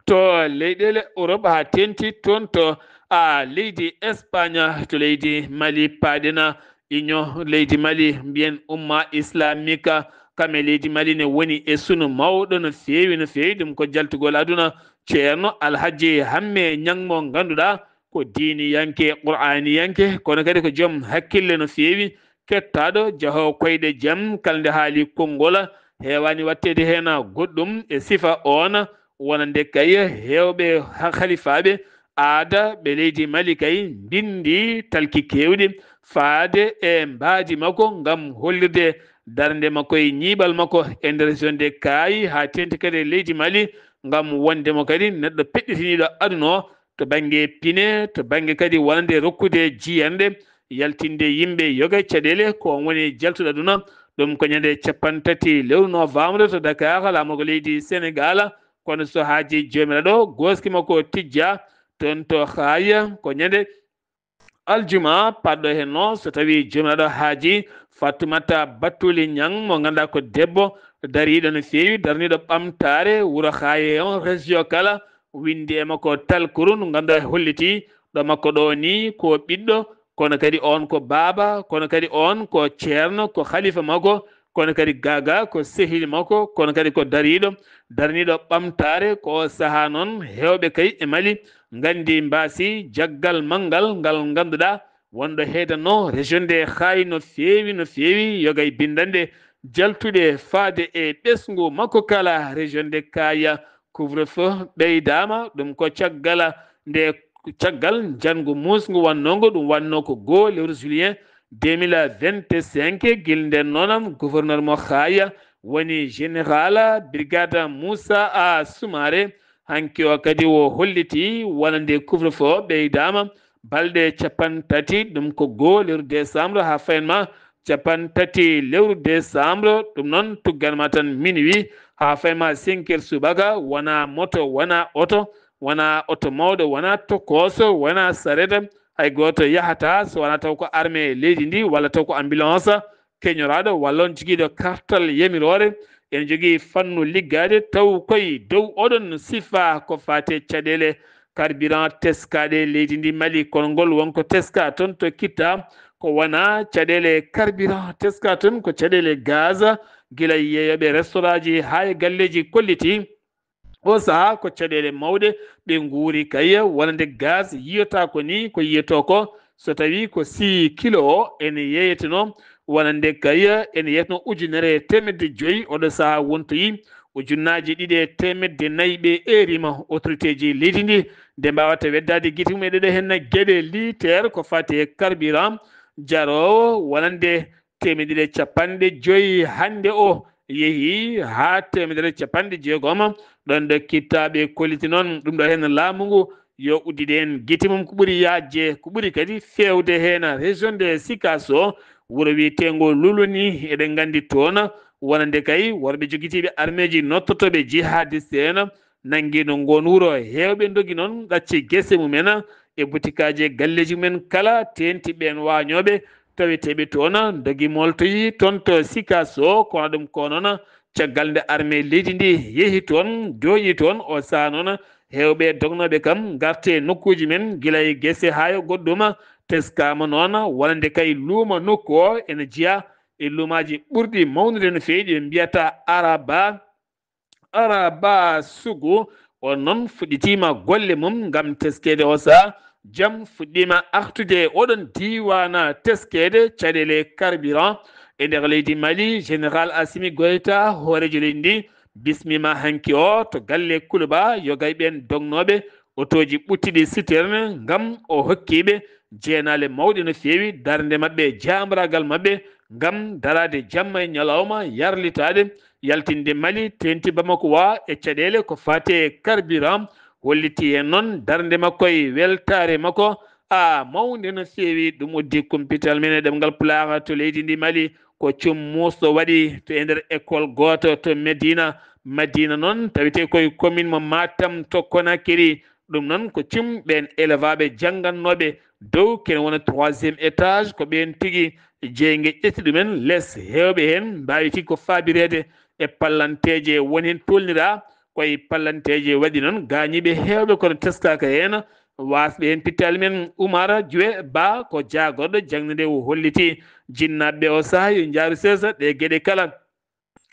to leyɗeele Europe haa teenti toon to a leydi Espagne to leydi Mali paaɗena. Union leydi Mali mbiyen umma islamique kam e leydi Mali ne woni e sunu mawɗo no feewi no feewi. Ɗum ko jaltugol aduna ceerno Alhaji Hamme Ñaŋ mo ngannduɗaa ko diiniyanke qur'aaniyanke kono kadi ko joom hakkille no feewi, kettaaɗo jahoowo koyɗe jam kala nde haali konngol heewaani waɗteede heen goɗɗum e sifa oon. Wonande kay heewɓe halifaaɓe aada ɓe leydi Mali kay mbinndi talki keewɗi faade e mbaadi makko ngam hollirde darnde makko e ñiiɓal makko e nder zone de Kaayi haa teenti kadi e leydi Mali ngam wonde mo kadi neɗɗo peɗɗitiniiɗo aduna o to bannge pine to bannge kadi wonande rokkude jiyanɗe yaltinde yimɓe yoga e caɗeele ko on woni jaltuɗo aduna. Ɗum ko ñande capanɗe tati lewru novembre to Dakar laamorgo leydi Senegal. Kono so haaji joomiraaɗo gooski makko tijja toon to Haaya ko ñande aljuma paɗɗo heen no so tawi joomiraaɗo haaji Fatumata Batuli Ñaŋ mo ngannduɗaa ko debbo dariiɗo no feewi darniiɗo ɓamtaare wuro Haaya on région kala winndi e makko talkuru ndu ngannduɗaa holliti ɗo makko ɗo ni ko ɓiɗɗo kono kadi on ko baaba kono kadi on ko ceerno ko halifa makko kono kadi gaaga ko sehil makko kono kadi ko dariiɗo darniiɗo ɓamtaare. Ko o sahaa noon heewɓe kay e Mali nganndi mbaasi jaggal manngal ngal ngannduɗaa wonɗo heedanno région de Haay no feewi no feewi yogay binndanɗe jaltuɗe faade e ɓesngu makko kala région de Kaaya. Couvre feu ɓeydaama ɗum ko caggal nde caggal njanngu muusngu wannongo ɗum wannoo ko goo lewru juillet deux mille vingt-cinq. Gila nden noon gouverneur mo Haaya woni général brigade Moussa A Soumaré. Hanki o kadi o holliti wonande couvre feu ɓeydaama balɗe capanɗe tati ɗum ko goo lewru décembre haa fayen ma capanɗe tati lewru décembre. Ɗum noon tugganma tan minuit haa fayen ma cinq heures subaka wona moto wona oto wona oto mawɗo wona tokoso wona sareta Hay gooto yahataa so wonaa taw ko armée leydi ndi walla taw ko ambulance keñoraaɗo walla on jogiiɗo kartal yamiroore. Ene jogii fannu liggaade taw koye dow oɗon sifa ko faati e caɗeele carburant teskaaɗe leydi ndi Mali. Kono ngol wonko teskaa toon to Kitta ko wonaa caɗeele carburant teskaa toon, ko caɗeele gaz, gila yeeyooɓe restaurant ji haa e galleeji kollitii. Oo sahaa ko caɗeele mawɗe ɓe nguuri kay, wonande gaz yiyotaako ni ko yiyetoo ko, so tawii ko six kilo o ene yeeyetenoo, wonande kay ene yeeyetenoo ujunere e teemedde joyi, oɗo sahaa wontoyii ujunnaaji ɗiɗi e teemedde nayi ɓe eerima autorité ji leydi ndi nde mbaawata weddaade gite mum e ɗeɗo heen geɗe liiter ko faati e carburant jaroowo wonande teemedere e capanɗe joyi hannde o yehi haa teemedere e capanɗe jeegom. Ɗoon ɗo Kitta ɓe kolliti noon ɗum ɗo heen laamu ngu yo uddide heen gite mum ko ɓuri yaajde, ko ɓuri kadi feewde heen région de Sikasso, wuro wiyeteengo Luluni, eɗen nganndi toon wonande kay worɓe jogitiiɓe armeeji nottotooɓe jihadiste en nanngiino ngoon wuro. Heewɓe ndogi noon ɗacci gese mumen e butikaaji e galleeji mumen kala, teenti ɓeen waañooɓe taweteeɓe toon, ndogi mooltoyi toon to Sikasso, kono ɗum ko noon caggal nde armée leydi ndi yehi toon, jooɗii toon, o sahaa noon heewɓe dognooɓe kam ngarte nokkuuji men gila e gese haa e goɗɗum, teskaama noon wonande kay luuma nokku o ene jeyaa e luumaaji ɓurɗi mawnude no feewi ɗi ɓe mbiyata Araba. Araba Sugu, on noon fuɗɗitiima golle mum ngam teskeede o sahaa. Jam fuɗɗiima artude e oɗon diiwaana teskeede caɗeele carburant e nder leydi Mali. Général Assimi Goïta, hooreejo leydi ndi, bismiima hanki o to galle Kuluba, yoga e ɓeen dognooɓe otooji ɓuttiɗi citerne ngam o hokkiiɓe jeenaale mawɗe no feewi, darnde maɓɓe, jaambraagal maɓɓe ngam daraade jamma e ñalawma, yarlitaade, yaltinde Mali, teenti Bamako wa e caɗeele ko faati e carburant, holliti heen noon darnde makko e weltaare makko, a mawnde no feewi. Ɗum uddi kumpital men e ɗemngal Pulaar to leydi ndi Mali, ko cum muusɗo waɗi to e nder école gooto to Medina. Madina noon tawetee koye commune mo Matam to Conakry. Ɗum noon ko cum ɓeen élève aaɓe janngannooɓe dow kene wona troisième étage, ko ɓeen tigi jeynge ƴetti ɗumen les. Heewɓe heen mbaawi tigi ko faabireede e pallanteeje, won heen tolniraa koye pallanteeje waɗi noon gaañiiɓe heewɓe, kono teskaaka heen. Waasɓe heen pittaali men Umar Juwe Ba ko jaagorɗo jaŋde nde, o holliti jinnaaɓe o sahaa yo njaaru seesa ɗe geɗe kala.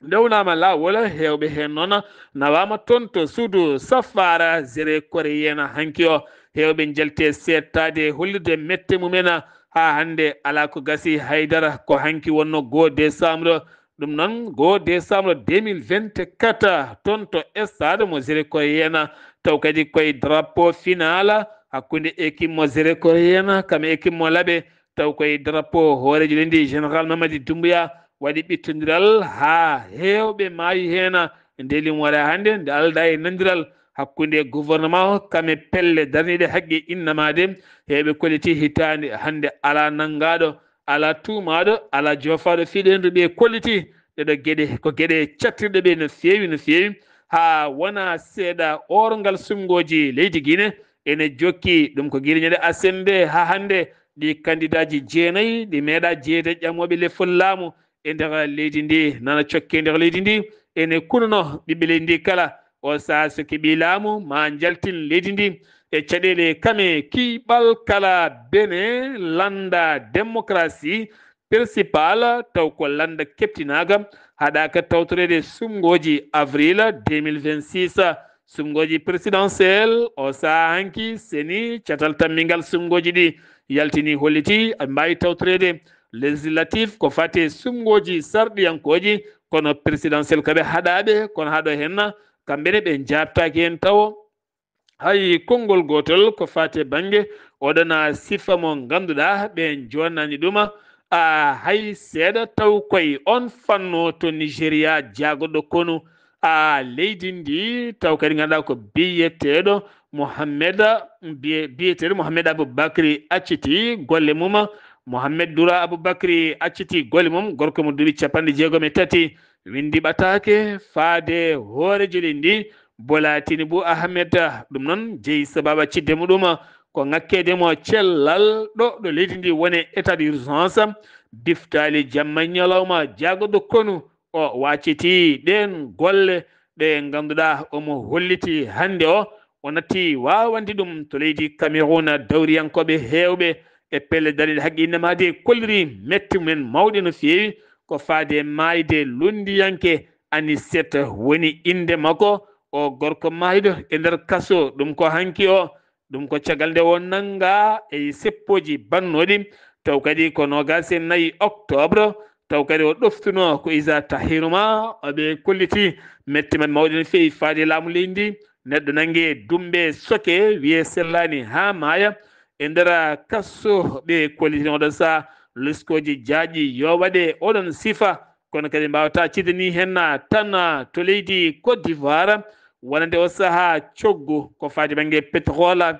Ndewnaama laawol, heewɓe heen noon nawaama toon to suudu safaara Zere Koreyen hanki o. Heewɓe njalti e seettaade e hollirde mette mumen haa hannde alaa ko gasi hay dara. Ko hanki wonnoo goo décembre, ɗum noon goo décembre deux mille vingt-quatre, toon to stade mo Zere Koreyen, taw kadi koye drapeau final hakkunde équipe mo Zere Koreyen kam e équipe mo Labe. Taw koye drapeau hooreejo leydi Général Mamadi Doumbouya waɗi ɓittondiral haa heewɓe maayi heen. Nde limore hannde nde aldaa e nandiral hakkunde gouvernement o kam e pelle darniiɗe haqqe innamaade. Heewɓe kolliti hitaande hannde alaa nanngaaɗo, alaa tuumaaɗo, alaa joofaaɗo fiɗeendu ɓe kolliti. Ɗeɗo geɗe ko geɗe cattirɗe ɓe no feewi, no feewi. Haa wonaa seeɗa oorngal suɓngooji leydi Guinée ene jokki. Ɗum ko gila ñande aset nde haa hannde. Ɗi kandidaaji jeenayi ɗi meeɗaa jeeyde ƴamooɓe lefol laamu e nder leydi ndi, nana cokke nder leydi ndi, ene kununo ɓiɓɓe leydi ndi kala. O sahaa so keɓii laamu, maa njaltin leydi ndi e caɗeele kame kiiɓal kala bene lannda démocratie principal, taw ko lannda keɓtinaaka, haɗaaka tawtoreede suɓngooji avril deux mille vingt-six. Suɓngooji présidentiel o sahaa hanki seni catal tammingal suɓngooji ɗi yaltini, holliti aɓe mbaawi tawtoreede législatif ko faati e suɓngooji sarɗiyankooji, kono présidentiel ko ɓe haɗaaɓe, kono haa ɗo henna kamɓe ne ɓe njaabtaaki heen tawo. Hay konngol gootol ko faati e bannge oɗona sifa mo ngannduɗaa ɓe joonnaani ɗuma a hay seeɗa, taw koye on fanno to Nigeria jaagoɗo konu a leydi ndi, taw kadi ngannduɗaa ko biyeteeɗo Mohammed, biye-, biyeteeɗo Mohammed Aboubacry acciti golle mum. Mohammed Dura Aboubacry acciti golle mum, gorko mo duuɓi capanɗe jeegom e tati, winndi ɓataake faade hooreejo leydi ndi, Bola Tinubu Ahmed. Ɗum noon jeyi sababu accidde muɗum ko ŋakkeede mo cellal ɗo ɗo leydi ndi woni état d'urgence, biftaali jamma ñalawma jaagoɗo konu o wacciti ɗeen golle ɗe ngannduɗaa omo holliti hannde o, o natti waawande ɗum to leydi Cameroun. Dawriyankooɓe heewɓe e pelle dariiɗe haqqe innde maadi kolliri metti mumen mawɗe no feewi ko faade e maayde lunndiyanke Anicet woni innde makko. O gorko maayɗo e nder kaso, ɗum ko hanki o. Ɗum ko caggal nde o nannga e seppooji bannooɗi, taw kadi ko noogaas e nayi octobre, taw kadi o ɗoftuno ko Isa Tahiruma, o ɓe kolliti metti maɓɓe mawɗe no feewi faade e laamu leydi ndi. Neɗɗo nannge dumbe soke, wiye sellaani haa maaya e nder kaso, ɓe kolliti oɗo saha liskooji jaaƴi yo waɗe oɗon sifa, kono kadi mbaawataa cidanii heen tan to leydi Côte d'Ivoire, wonande o saha coggu ko faati bannge pétrole.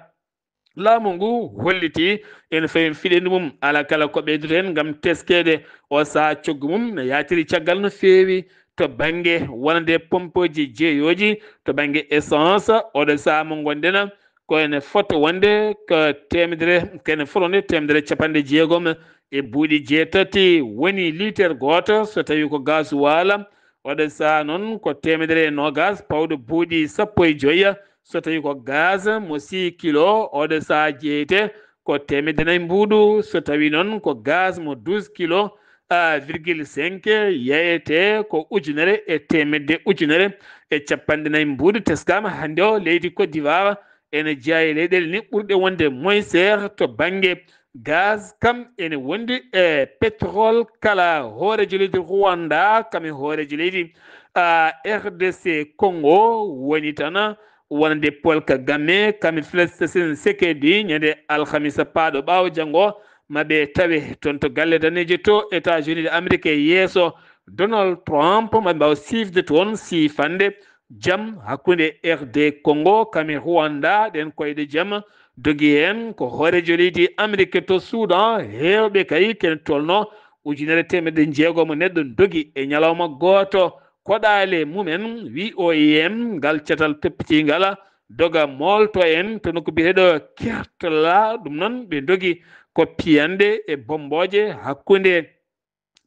Laamu ngu holliti ene fawi fiɗendu mum, alaa kala ko ɓeydoto heen ngam teskeede o saha coggu mum no yaatiri caggal no feewi to bannge wonande pompeeji jeeyooji, to bannge essence, oɗo saha mo ngonɗen ko ene fota wonde ko teemedere, ko ene fota wonde teemedere capanɗe jeegom e buuɗi jeetati woni liiter gooto, so tawii ko gasoil. Oɗo saha noon ko teemedere e noogaas pawɗo buuɗi sappo e joyi, so tawii ko gaz mo six kilo, oɗo saha jeyete ko teemedde nayi mbuuɗu, so tawii noon ko gaz mo douze kilo, a, virgule cinq, yeyete ko ujunere e teemedde, ujunere e capanɗe nayi mbuuɗu. Teskaama hannde o leydi Côte d'Ivoire ene jeyaa e leyɗeele ni ɓurɗe wonde moins cher to bannge gaz, kam ene wondi e pétrole. Kala hooreejo leydi Rwanda, kam e hooreejo leydi, a, R D C Congo woni tan wonande Paul Kagame, kam e Félix Tshisekedi, ñande alhamisa paaɗo ɓaawo janngo, ma ɓe tawe toon to galle daneejo to États-Unis d'Amérique e yeeso Donald Trump, ma ɓe mbaaw siifde toon siifande jam hakkunde R D Congo, kam e Rwanda, ɗeen koyɗe jam dogi heen ko hooreejo leydi Amérique to Soudan, heewɓe kay kene tolno ujunere teemedde jeegom neɗɗo dogi e ñalawma gooto. Koɗaale mumen, V O M, ngal catal toppitiingal doga moolto en to nokku biyeteeɗo Kirtla, ɗum noon ɓe dogi ko piyanɗe e bommbooje hakkunde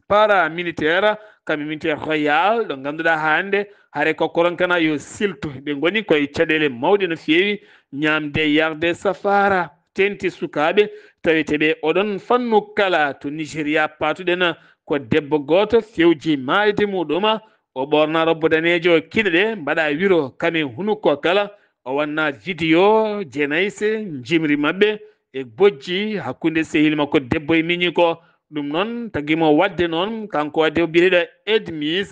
paramilitaire, kam e militaire royal, ɗo ngannduɗaa hannde hare ko koronkana yo siltu. Ɓe ngoni koye caɗeele mawɗe no feewi, ñaamde, yarde, safaara, teenti sukaaɓe, taweteeɓe oɗon fannu kala to Nigeria paatuɗen ko debbo gooto fewji maayde muɗum, o ɓoorna robbo daneejo, kine ɗe mbaɗa wiro kam e hunuko kala, o wanna vidéo jenayse njimri maɓɓe e bojji hakkunde sehil makko debbo e miñi ko. Ɗum noon tagi mo waɗde noon, kanko waɗde o biyeteeɗo Edmis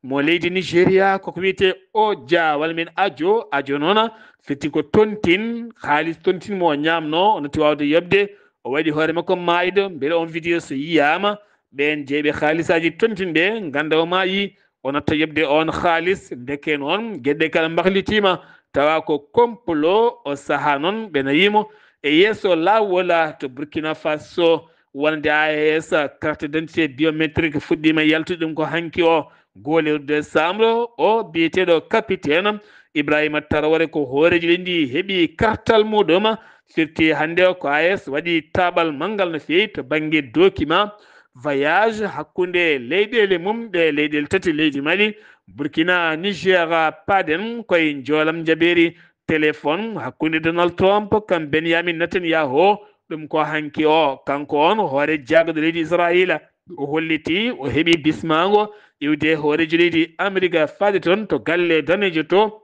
mo leydi Nigeria, koko wiyetee Oja walla mbiyen Ajo. Ajo noon firti ko tontin, haalis tontin mo o ñaamno, o natti waawde yoɓde, o waɗi hoore makko maayɗo. Mbele on vidéo so yiyaama, ɓeen jeyɓe haalisaaji tontin ɓe ngannda o maayi, o natta yoɓde oon haalis. Ndeke noon geɗe kala mbahlitiima, tawa ko complot. O sahaa noon ɓe nayimo e yeeso laawol to Burkina Faso, wonande A E S, carte d'identité biométrique fuɗɗiima yaltude, ɗum ko hanki o goho lewru décembre. O biyeteeɗo capitaine Ibrahima Traoré ko hooreejo leydi ndi heɓi kartal muɗum, firti hannde o ko A E S waɗi taaɓal manngal no feewi to bannge document voyage hakkunde leyɗeele mum ɗe, leyɗeele tati, leydi Mali, Burkina, Niger. Paaden koye njoolam njabeeri téléphone hakkunde Donald Trump kam Benyamin Netanyahu. Ɗum ko hanki o, kanko on hoore jagguɗo leydi Israila, o holliti o heɓi bismaango iwde hooreejo leydi Amerika faade toon to galle daneejo to,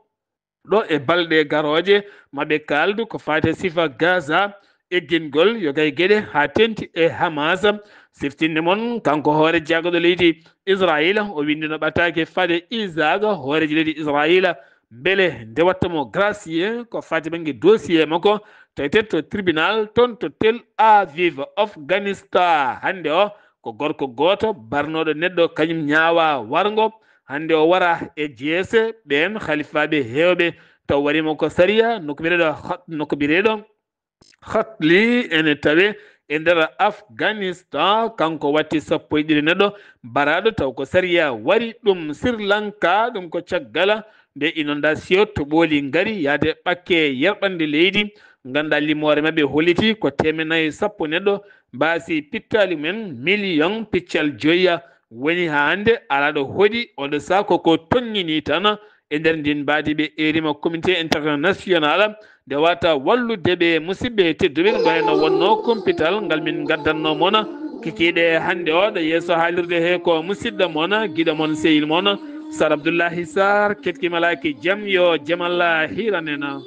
ɗo e balɗe garooje maɓe kaaldu ko faati e sifa Gaza, eggingol yoga e geɗe haa teeŋti e Hamas. Siftinde mon, kanko hoore jagguɗo leydi Israila, o winndino ɓataake faade Isaac, hooreejo leydi Israila, mbele nde watta mo gracier ko faati bannge dossier makko, tawetee to tribunal toon to Tel Aviv. Afghanistan, hannde o ko gorko gooto barnooɗo neɗɗo, kañum ñaawa warngo. Hannde o wara e jeese ɓeen halifaaɓe heewɓe, taw wariima ko sariya nokku biyeteeɗo Khat-, nokku biyeteeɗo Khatli ene tawe e nder Afghanistan. Kanko watti sappo e ɗiɗi neɗɗo baraaɗo, taw ko sariya wari ɗum. Sri Lanka, ɗum ko caggal nde inondation toɓooli ngari yaade ɓakke yerɓande leydi, Ngannduɗaa limoore maɓɓe holliti ko teemeɗɗe nayi sappo neɗɗo mbaasi pittaali mumen, miliyoŋ piccal joyya woni haa hannde alaa ɗo hoɗi. Oɗo saha ko ko toŋŋini tan e nder ndin mbaadi ɓe erima comité international nde wata wallude ɓe. Musidɓe tedduɓe, ko ɗo henno wonno kumpital ngal min ngaddanno mona kikiiɗe hannde o. Ɗo yeeso haalirde he ko musidɗo mona, giɗo mon, sehil mona, Sar Abdoullahi Sarr. Ketki malaaki jam, yo jam Allah hiranena.